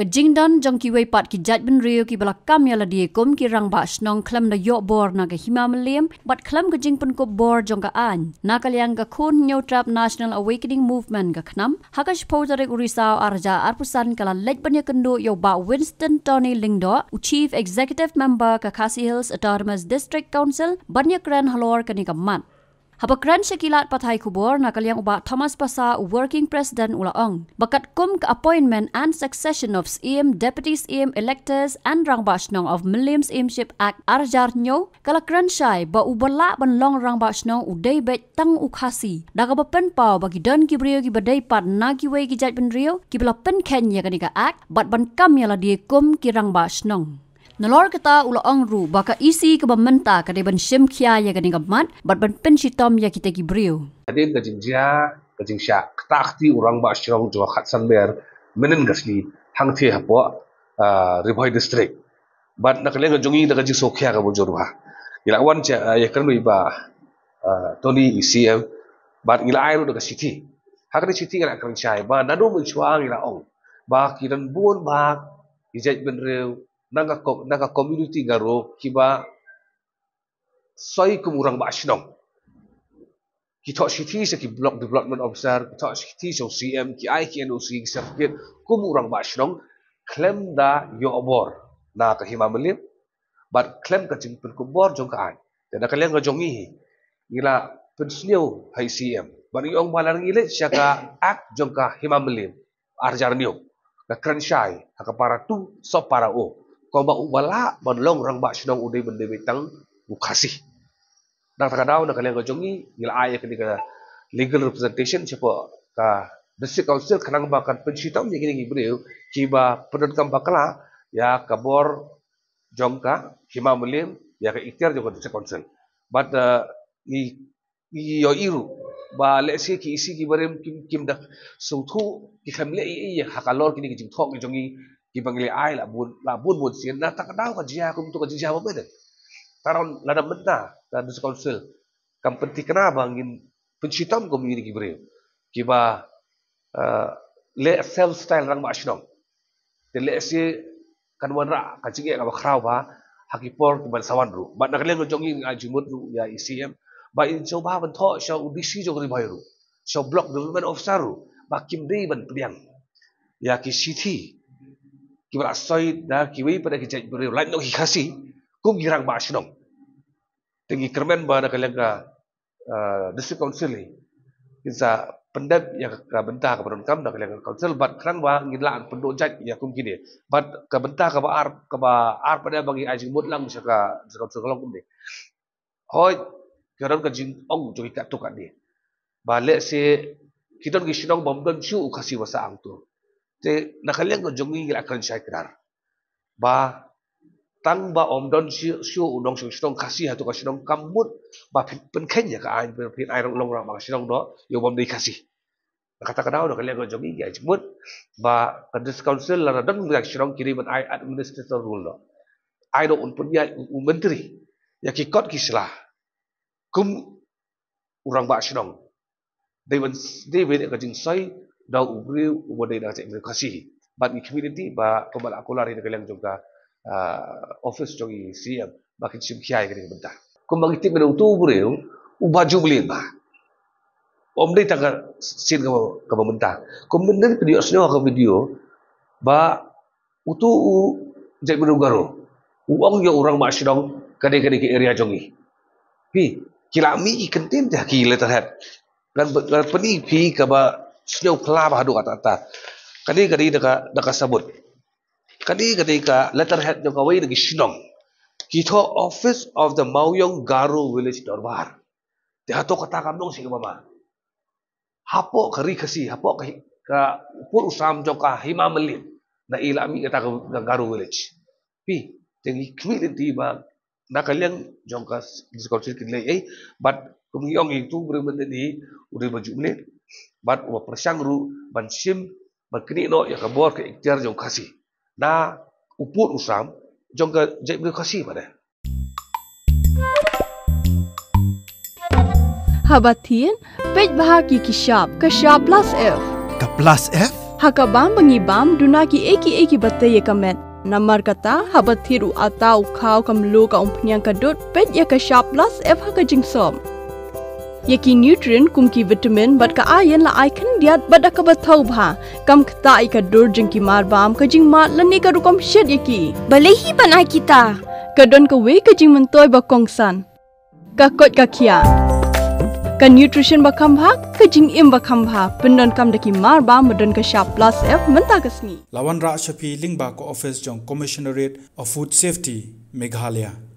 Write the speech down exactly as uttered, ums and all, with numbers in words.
Ka jingdon jong kiwei pat ki jaitbynriew kiba la kam ïa lade kum ki rangbah shnong khlem da ïoh bor na ka Hima Mylliem bad khlem ka jingpynkup bor jong ka aiñ. Na ka liang ka Khun Hynñiewtrep National Awakening Movement, ka KHNAM, ha ka shiphew tarik u Risaw arhajar arphew san ka la leit ban ïakynduh ïa u Bah Winston Tony Lyngdoh, u Chief Executive Member ka Khasi Hills Autonomous District Council, ban ïakren halor kane ka mat. Haba kren sha ki lad pathai khubor, na ka liang u Bah Thomas Passah, u Working President, u la ong ba katkum ka Appointment and Succession of Syiem, Deputy Syiem Electors and Rangbah Shnong of Mylliem Syiemship Act arhajar hynñiew, ka la kren shai ba uba lah ban long rangbah shnong u dei beit tang u Khasi, da kaba pynpaw ba ki don ki briew kiba dei pat na kiwei ki jaitbynriew kiba la pynkheiñ ïa kane ka Act bad ban kam ïa lade kum ki rangbah shnong. Nalor kata, u la ong ruh ba ka E C kaba mynta ka dei ban shim khia ïa kane ka mat bad ban pynshitom ïa kita ki briew. Hadien ka jingjia, ka jingshah ktah kti u rangbah shnong jong ka Khatsan Mer mynhynnin ka sngi hangthie hapoh, ah, Ri Bhoi District. Bad na ka liang ka jong ngi, da ka jingsngewkhia kaba jur bha, ngi la wan sha, ah, ïakren bad i Bah, ah, Tony, i C M, bad ngi la ai ruh da ka shithi. Ha kane ka shithi ngi la kren shai ba naduh mynshuwa ngi la ong ba ki don bun bha ki jaitbynriew na ka ko-, na ka community Garo kiba soi kum u rangbah shnong. Ki thoh shithi sha ki Block Development Officer, ki thoh shithi sha u C M, ki ai ki N O C, ki certificate kum u rangbah shnong khlem da ïoh bor na ka Hima Mylliem bad khlem ka jingpynkup bor jong ka aiñ. Te na ka liang ka jong ngi hi, ngi la pynsngew ha i C M bad ngi ong ba lada ngi leit sha ka Act jong ka Hima Mylliem arhajar hynñiew, ka kren shai ha ka para two sub para O, kumba uba lah ban long rangbah shnong u dei ban dei beit tang u Khasi. Na kata ka daw, na ka liang ka jong ngi, ngi la ai ïa kane ka legal representation shapoh ka District Council khnang ba kan pynshitom ïa kine ki briew kiba pyndonkam bakla ïa ka bor jong ka Hima Mylliem, ïa ka ikhtiar jong ka District Council. Bad, eh, ngi, ngi ïohi ruh ba lehse ki E C kiba rim kim, kim da sngewthuh, ki khlem leh ei ei ha ka lor kine ki jingthoh ki jong ngi kiba ngi la ai la bun, la bun bun sien. Na kata ka daw ka jia kumto ka jingjia ba mynta. Karon lada mynta ka District Council kam pynthikna ba ngin pynshitom kum ïa kine ki briew kiba, eh, leh self style rangbah shnong, te lehse kan wanrah ka jingeh kaba khraw bha ha ki por kiban sa wan ruh. Bad na ka liang ka jong ngi, ngi ai jingmut ruh ïa i C M ba in sngewbha ban thoh sha u D C jong Ri Bhoi ruh, sha u Block Development Officer ruh, ba kim dei ban pdiang ïa ki shithi kiba la soi da kiwei pat ki jaitbynriew lait noh ki Khasi kum ki rangbah shnong. Te ngi kyrmen ba na ka liang ka, eh, District Council hi, kin sa pyndep ïa ka bynta kaba donkam na ka liang ka Council bad khnang ba ngin lah pynduh jait ïa kum kine. Bad ka bynta kaba ar, kaba ar pat ba ngi ai jingmut lang sha ka District Council ka long kumne. Hooid, ka don ka jingong jong ki katto katne ba lehse ki don ki shnong bym don shuh u Khasi ba sah hangto. Te na ka liang ka jong ngi, ngi la kren shai kdar ba tang ba ym don shuh, shuh u nongshong shnong Khasi hato ka shnong, kam mut ba phin pynkheiñ ïa ka aiñ, phin ai long rangbah shnong noh ïa u bym dei Khasi. Na kata ka daw, na ka liang ka jong ngi, ngi ai jingmut ba ka District Council lada don ki shnong, ki dei ban ai administrative rule noh. Ai noh, un pynïaid u, u myntri ïa ki kot ki sla kum u rangbah shnong. Dei ban, dei ban ka jingsoi da u briew uba dei na ka jaitbynriew Khasi. Bad ngi khmih lynti ba kumba la kular hi na ka liang jong ka, ah, office jong i C M ba kin shim khia ïa kane ka bynta. Kumba ngi tip mynne, uto u briew uba ju mlien bha, ym dei tang ka sien kaba, kaba mynta. Kumba mynne phi ïohsngew ha ka video ba uto u jaitbynriew Garo u ong ïa u rangbah shnong ka dei, ka dei ka area jong ngi. Phi, ki la mih ki kyntien te ha ki letterhead. Ngan, ngan pyni phi kaba sngewphylla bha haduh katta katta. Kane ka dei da ka, da ka sabut. Kane ka dei ka letterhead jong kawei na ki shnong. Ki thoh Office of the Mawïong Garo Village Dorbar. Te hato kata kam long shisha kaba ma hapoh ka Ri Khasi, hapoh ka, ka u pud u sam jong ka Hima Mylliem, na i la mih kata ka, ka Garo Village. Phi, te ngi khmih lynti ba na ka liang jong ka District Council kin leh ei, bad kum ngi ong, uto u briew mynne u dei ba ju mlien bad uba pyrshang ruh ban shim, ban knieh noh ïa ka bor ka ikhtiar jong Khasi na u pud u sam jong ka jaitbynriew Khasi pat de. Haba thied, peit bha ki, ki shap, ka shap Plus F. Ka Plus F? Ha ka bam ba ngi bam, duna kiei kiei kiba tei ïa ka met. Namar kata, haba thied u atta, u khaw, ka mluh, ka umphniang, ka dud, peit ïa ka Sharp Plus F ha ka jingsop. Ïa ki nutrient kum ki vitamin bad ka iron la ai khyndiat bad da kaba thaw bha. Kam ktah ïa ka dur jong ki mar bam, ka jingmad lane ka rukom shet ïa ki. Balei hi ban ai kita? Ka don kawei ka jingmyntoi ba kongsan. Ka koit ka khiah. Ka nutrition ba kham bha, ka jingim ba kham bha. Pyndonkam da ki mar bam ba don ka Sharp Plus F mynta ka sngi. La wanrah sha phi lyngba ka office jong Commissionerate of Food Safety, Meghalaya.